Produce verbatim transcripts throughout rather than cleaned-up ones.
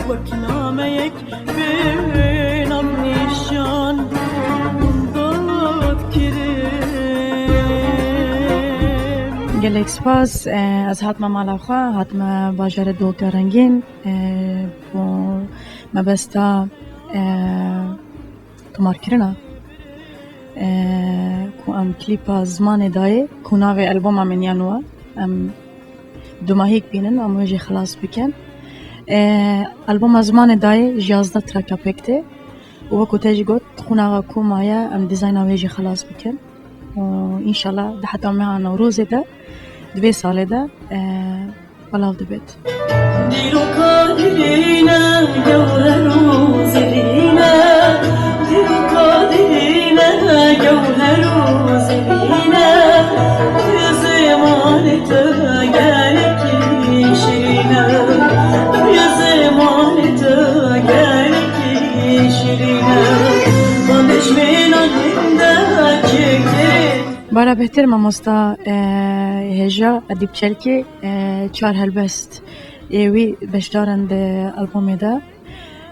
Wek nameyek bê nav nîşan dad kirin. Gelek spas. E, ez hatime mala xwe, hatime bajarê Doka Rengîn, e, bo mebesta, e, tomarkirina, e, ku em klîpa Zimanê dayê, ku navê alboma min ya nû e. Em dumahîk bînin, em wê jî xilas bikin. E, alboma Zimanê dayê ji yazdeh traka pêk tê û wekî te jî got, qunaxa ku maye, em dîzayna wê jî xilas bikin. Û înşallah di heta meha Newrozê de, di vê salê de, e, belav dibêt. Dîroka dilîne, gewher û zirîne. Dîroka dilîne, gewher û zirîne. Zimanê te gelekî şirîne. Zimanê te gelekî şirîne. Van dijmênan hinde çêkirî. Bara bêhtir mamosta, e, hêja Edîb Çelkî, e, çar helbest ê wî beşdar in di albomê de.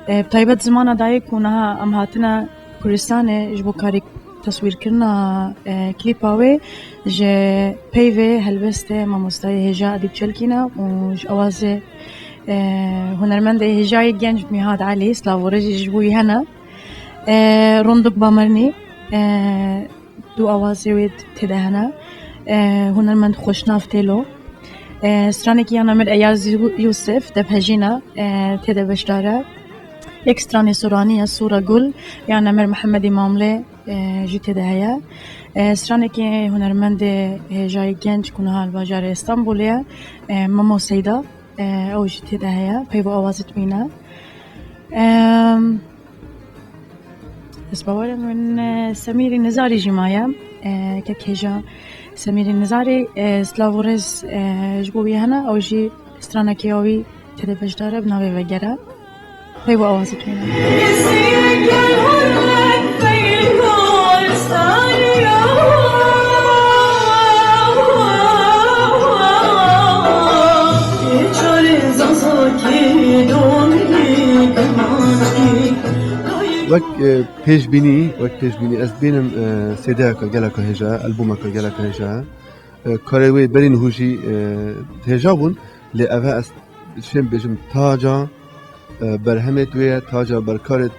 E, bi taybet Zimana dayê ku niha em hatine Kurdistanê ji bo karî teswîrkirina, e, klîpa wê, ji peyvê helbestê mamostayê hêja Edîb Çelkî ne û ji awazê, e, hunermendê hêjayê genc Mîhat Elî, silav û rêz jî ji bo wî hene. E, Ronduk Bamirnî, e, du awazê wê tê de hene. E, hunermend xweşnav Têlo. E, stranekî ya namê Eyaz Yû-, Yûsif, Debhejîna, e, tê de beşdar e. Yek stranê soranî ye, Sûra Gul, ya namê Mihemedî Mamlê, e, jî tê de heye. E, stranekî hunermendê hêjayî genc ku niha li bajarê Stenbolê ye, e, Memo Seyda, e, ew jî tê de heye. Peyva awazê wî ne. Em, Ez bawer im min, e, Semîrî Nizarî jî maye. E, kek hêja Semîrî Nizarî, e, silav û rêz, e, ji bo wî hene, ew jî stranekê ya wî tê de beşdar e, bi navê Vegere. Peyva awazê wî ne. Wek, e, pêşbînî, wek pêşbînî ez dibînim, e, CDyeka geleka hêja, albûmeka geleka hêja. E, karê wê berî niha jî, e, hêja bûn, lê ev e ez şêm bêjim taca, e, berhemê wê ye, taca berkarê, e,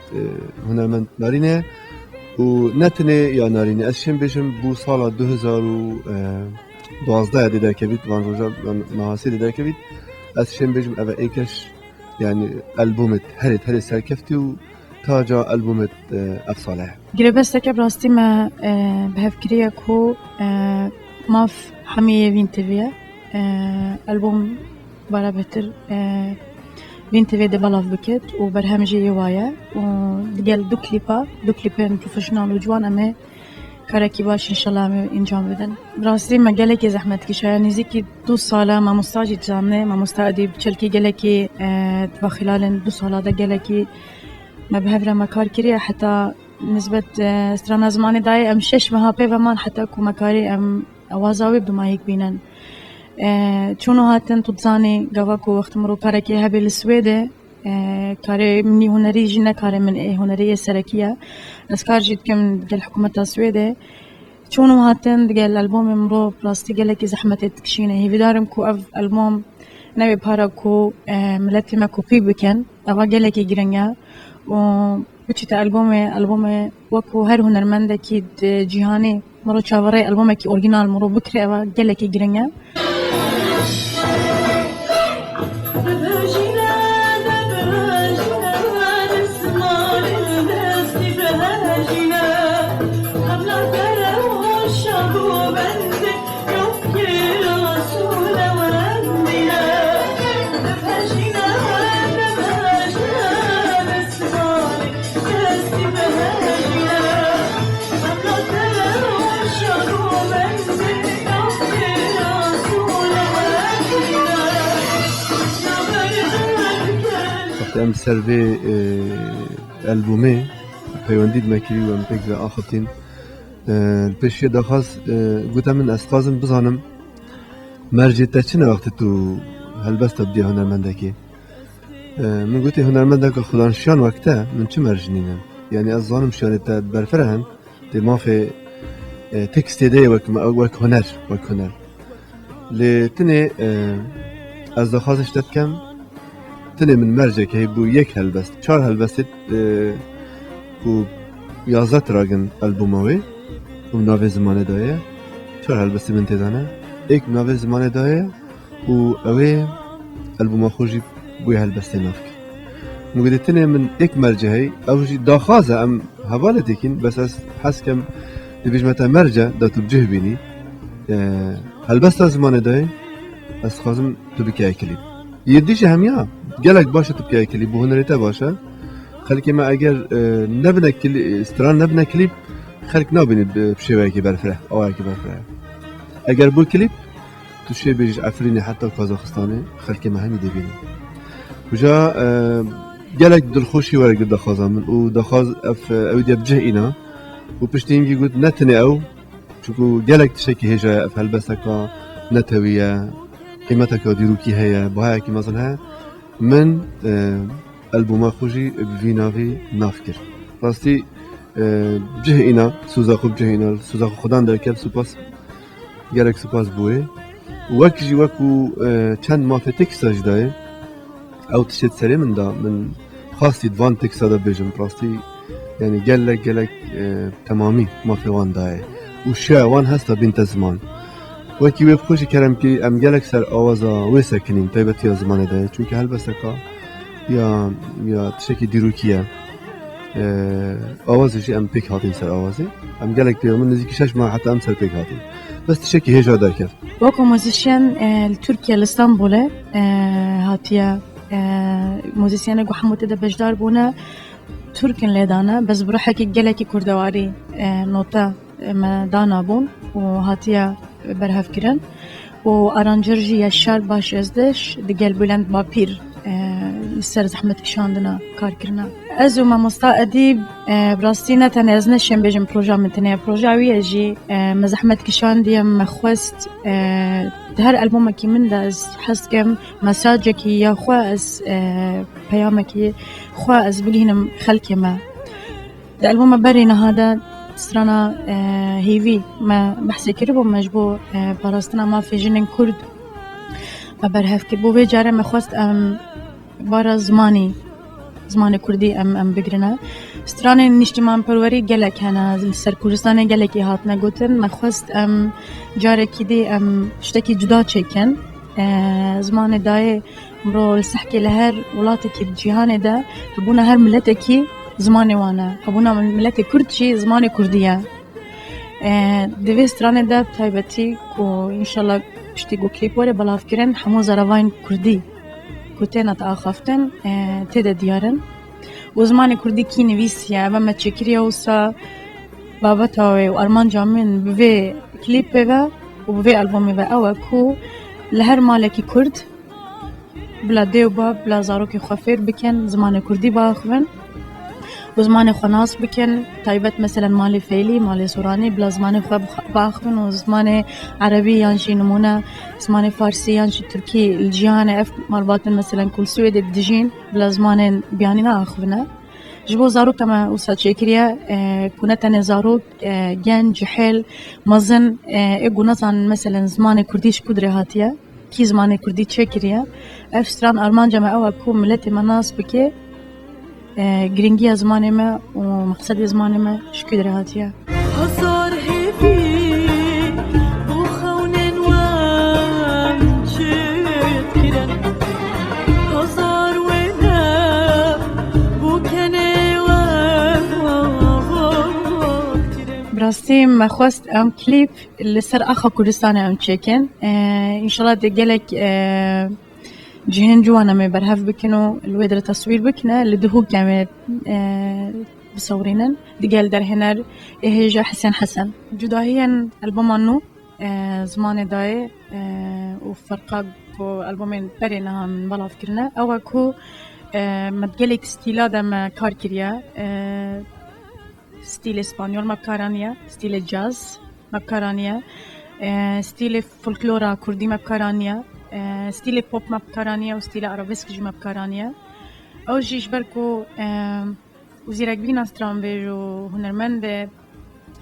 hunermend Narînê û ne tenê ya Narînê. Ez şêm bêjim bû sala du hezar û duwazdeh dê derkevît, van roja, van mehasê dê derkevît. Ez şêm bêjim ev e êkeş, yani, albûmê herê, herê serkeftî û taca albûmê, e, ev sal e. Girebesteke bi rastî me, e, bi hev kiriye ku, e, maf hemî yê Vîn T V ye. E, albûm bara bêhtir, e, Vîn T V de belav biket û berhem jî yê wa ye û digel du klîpa, du klîpên profesyonel û ciwan em ê karekî baş înşallah em ê encam bidin. Bi rastî me gelekî zehmet kişiye. Nêzîkî du sala mamosta jî dizanê. Mamosta Edîb Çelkî gelekî, e, di va xîlalên du sala de gelekî me bi hev re me kar kiriye. Heta nisbet, e, strana Zimanê dayê em şeş meha pê ve man heta ku me karî em awaza wê bi dumahîk bînin. E, çûn û hatin tu dizanî gava ku wextê mirov karekê hebe li Swêdê, e, karê min î hunerî jî ne karê min ê hunerî yê serekî ye. Ez kar jî dikim digel hikûmeta Swêdê. Çûn û hatin digel albûmê mirov bi rastî gelekî zehmetê dikişîne. Hêvîdar im ku ev albûm nebe para ku, e, miletê me kopî bikin. Eva gelekî giring e û biçîte albûmê, albûmê wekî her hunermendekî di cîhanê mirov çaverê albûmekî orîgînal mirov bikire, eva gelekî giring e. Wextê em ser vê, e, albûmê peywendî dime kirî û em pêk ve axiftin. E, li pêşiya daxwaz, e, gote min ez dixwazim bizanim Mercê te çi ne wextê tu helbesta bidî hunermendekê? E, min gotê hunermendeka xudanşiyan wek te, min çi merc nînin? Yanî ez zanim şiyanê te berfireh in, tê mafê, e, tekstê de ye wek me, wek huner, wek huner. Lê tinê, e, ez daxwazê ji te dikem, tinê min mercek heye bo yek helbest. Çar helbestê, e, ku yazdeh tiragin albuma wê û navê zimanê de ye. Çar helbestê min tê de ne. Êk navê zimanê de ye û ew ê albuma xwe jî bo yê helbestê nav kir. Min gotê tinê min êk mercê heye, ew jî daxwaz e, em hevalê têkîn, bes ez hez kem dibêjime te merce, da tu bi cih bînî. E, helbesta zimanê de ye, ez dixwazim tu bikeyê klîp. Yê dî jî hemiya gelek baş e tu bikeyê klîp, bo hunerê te baş e. Xelkê me eger, e, nebine klî-, stran nebine klîp, xelk nabînî bi, bi şêweyekê berfireh, awayekê berfireh. Eger bû klîp, tu şê bêjî ji Efrînê heta Kazaxistanê, xelkê me hemî dê bînin. Uca, e, gelek dilxweşî were gir daxwaza min û daxwaz ev, e, ew diye bi cih îna û piştî hingî got ne tinê ew, çunku gelek tiştekî hêja ye, ev helbesteka netewî ye, qîmeteka dîrokî heye, bihayekî mezin heye. Min, e, albuma xwe jî bi vî navî nav kir. Rastî, e, cih îna, soza xwe bi cih îna, soza xwe xudan derket, supas, gelek supas bo wê. Wek jî wekû, e, çend mafê teksta jî dayê, ew tiştê di serê min da, min xwestî di van teksta de bêjim, rastî, yanî gelek, gelek, e, temamî mafê wan dayê. Û şiya wan hesta bînte ziman. Wekî wê bi xwe jî kerem kî, em gelek ser awaza wê sekinîn, taybetiya zimanê de ye. Çunke helbesteka ya, ya tiştekî dîrokî ye. E, awazê jî em pêk hatîn ser awazê. Em gelek pê min nêzîkî şeş mah heta em ser pêk hatîn. Bes tiştekî hêja derket. Weko muzîsyen, e, li Tirkiye, li Stenbolê, e, hatiye, e, muzîsyenê ku hemû tê de beşdar bûne, Tirk in lê dane, bes bi ruhekî gelekî kurdewarî, e, nota, e, me danabûn û hatiye berhevkirin. Û aranjer jî Yaşar Başezdiş digel Bülent Bapîr, e, li ser zehmet kişandina kar kirine. Ez û mamosta Edîb, e, bi rastî ne tenê ez neşêm bêjim proja min tenê ye. Proja wî ye jî, e, me zehmet kişandiye, me xwest, e, di her albumekî min de ez hez dikim mesajekî ya xwe ez, e, peyamekî xwe ez bigihînim xelkê me. Di albuma berê niha de strana, e, hêvî me behsê kiribû, me ji bo, e, parastina mafê jinên Kurd me berhev kir. Bo vê carê me xwest em bara zimanî, zimanê Kurdî em, em bigirine. Stranên nîştimanperwerî gelek hene, li ser Kurdistanê gelekî hatine gotin. Me xwest em carekî dî em tiştekî cuda çêkin. E, zimanê dayê Mro li sehkê li her welatekî di cîhanê de hebûna her miletekî zimanê wan e. Hebûna miletê Kurd jî zimanê Kurdî ye. E, di vê stranê de bi taybetî ku înşallah piştî ku klîp were belavkirin, hemû zaravayên Kurdî ku têne te axaftin, e, tê de diyar in. Û zimanê Kurdî kî nivîsiye, ev me çêkiriye wisa babeta wê û armanca min bi vê klîpê ve û bi vê albumê ve ew e ku li her malekî Kurd bila dê û bav, bila zarokê xwe fêr bikin, zimanê Kurdî biaxivin û zimanê xwe nas bikin. Taybet meselen malê Feylî, malê Soranî, bila zimanê xwe bix-, biaxivin û zimanê Erebî yan jî nimûne zimanê Farsî yan jî Tirkî li cîhanê ev malbatin meselen ku li Swêdê dijîn, bila zimanên biyanî neaxivine. Ji bo zaroka me wisa çêkiriye, e, ku ne tenê zarok, e, genc, cihêl, mezin, e, ê ku nezanin meselen zimanê Kurdî ji ku dirê hatiye. Kî zimanê Kurdî çêkiriye. Ev stran armanca me ew e ku miletê me nas bike, e, girîngiya zimanê me û mexsedê zimanê me ji ku dirê hatiye. Hezar hêvî bo xewnên we çêkirin. Hezar wêne bo kenê we kirin. Bi rastî me xwest em klîp li ser axa Kurdistanê em çêkin. E, înşallah dê gelek, e, cihên ciwan em ê berhev bikin û li wê dire teswîr bikine, li Dihok em ê, e, bisewirînin. Digel derhêner ê hêja Hesen Hesen. Cudahiyên albuma nû, e, zimanê dayê, e, û ferqa ku albumên berê niha min belav kirine, ew e ku, e, me di gelek stîla de me kar kiriye. E, Stîlê spanyol me bi kar aniye, stîlê caz me bi kar aniye. E, stîlê folklora kurdî me bi kar aniye, e, stîlê pop me bi kar aniye û stîlê arabesk jî me bi kar aniye. Ew jî ji ber ku, e, û zîrekbîna stranbêj û hunermendê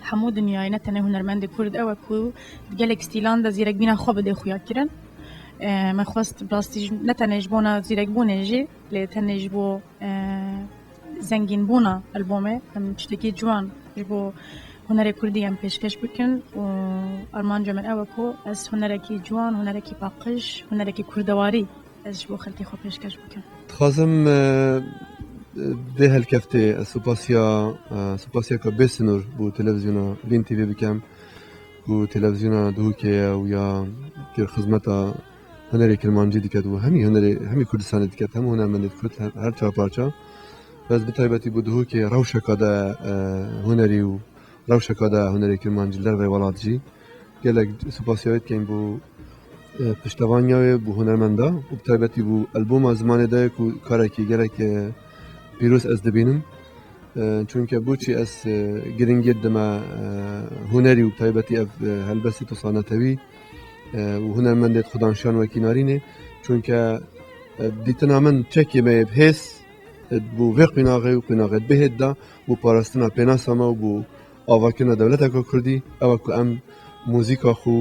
hemû dinyayê, ne tenê hunermendê kurd, ew e ku di gelek stîlan de zîrekbîna xwe bide xuya kirin. E, me xwest bi rastî ji, ne tenê ji bona zîrekbûnê jî, lê tenê ji bo, e, zengînbûna albomê em tiştekî ciwan ji bo hunerê kurdî em pêşkeş bikin û armanca min ew e ku ez hunerekî ciwan, hunerekî paqij, hunerekî kurdewarî ez ji bo xelkê xwe pêşkeş bikim. Dixwazim, e, e, vê helkeftê ez supasiya, e, supasiyeke bê sinûr bo televîzyona Vîn T V bikem, ku televîzyona Duhokê ye û ya kir xizmeta hunerê kirmancî diket û hemî hunerê, hemî Kurdistanê diket, hemû hunermendê diket, her, her çar parça. Bes bi taybetî bo Duhokê rewşeka de, e, hunerî û rewşeka de hunerê kirmancî li derveyî welat jî gelek supasiya wê dikeyn bo, e, piştevaniya wê bo hunermenda û bi taybetî bo alboma zimanê de ku karekî gelek, e, pîroz ez dibînim. E, çunke boçî ez, e, giringî dime, e, hunerî û bi taybetî ev, e, helbestî tosa netewî, e, û hunermendê di xwedan şan wekî Narînê. Çunke, e, dîtina min çekê me yê bi hêz, e, bo vê quînaxê û quînaxê dibê hêt de, bo parastina pênasa me û bo avakirina dewleteka kurdî, ew e ku em muzîka xwe,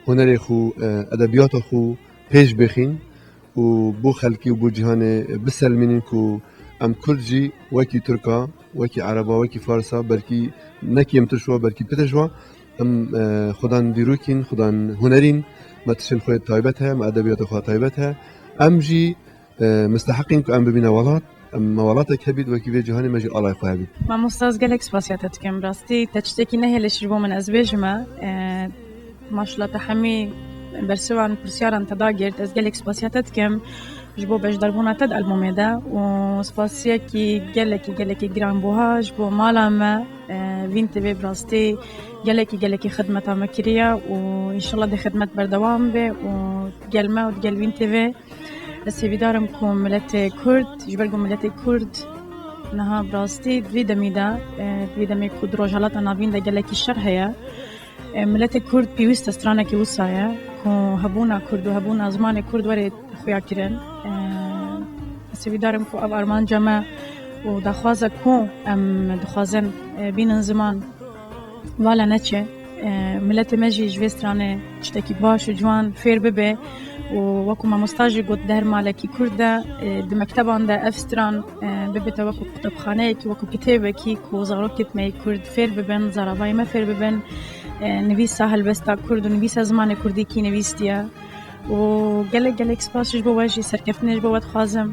hunerê xwe, e, edebiyata xwe pêş bixîn û bo xelkî û bo cîhanê biselmînin ku em kurd jî wekî tirka, wekî ereba, wekî farsa, belkî ne kêmtir ji wa, belkî pitir ji wa, em, e, xudan dîrokîn, xudan hunerîn, me tiştên xwe taybet heye, me edebiyata xwe taybet heye. Em jî, e, misteheqîn ku em bibîne welat, em me welatek hebît, wekî vê cîhanê me jî alay xwe hebît. Mamosta, ez gelek spasiya te dikim. Rastî te tiştekî nehêlişî ji bo min ez bêjime. E, maşallah te hemî bersivan, pirsyaran te dagirt. Ez gelek spasiya te dikim ji bo beşdarbûna te di albomê de û spasiyekî gelekî, gelekî giranbuha ji bo mala me, e, Vîn T V bi rastî gelekî, gelekî xidmeta me kiriye û înşallah dê xidmet berdewam be û gel me û gel Vîn T V. Ez hêvîdar im ku miletê Kurd, ji ber ku miletê Kurd niha bi rastî di vî demî de, e, di vî demê ku di Rojhilata Navîn de gelekî şer heye, e, miletê Kurd pêwîst e stranekî wisa ye ku hebûna Kurd û hebûna zimanê Kurd were xuya kirin. E, ez hêvîdar im ku ev armanca me û daxwaza ku em dixwazin, e, bînin ziman, vala neçe. E, miletê me jî ji vê stranê tiştekî baş û ciwan fêr bibe û wekî mamosta jî got, di her malekî Kurd de, e, di mekteban de ev stran, e, bibite wekî qutebxaneyekî, wekî kitêbekî ku zarokêt me yê Kurd fêr bibin, zarabayê me fêr bibin, e, nivîsa helbesta Kurd û nivîsa zimanê Kurdî kî nivîstiye. û gelek gelek spas ji bo we jî, serkeftinê ji bo we dixwazim.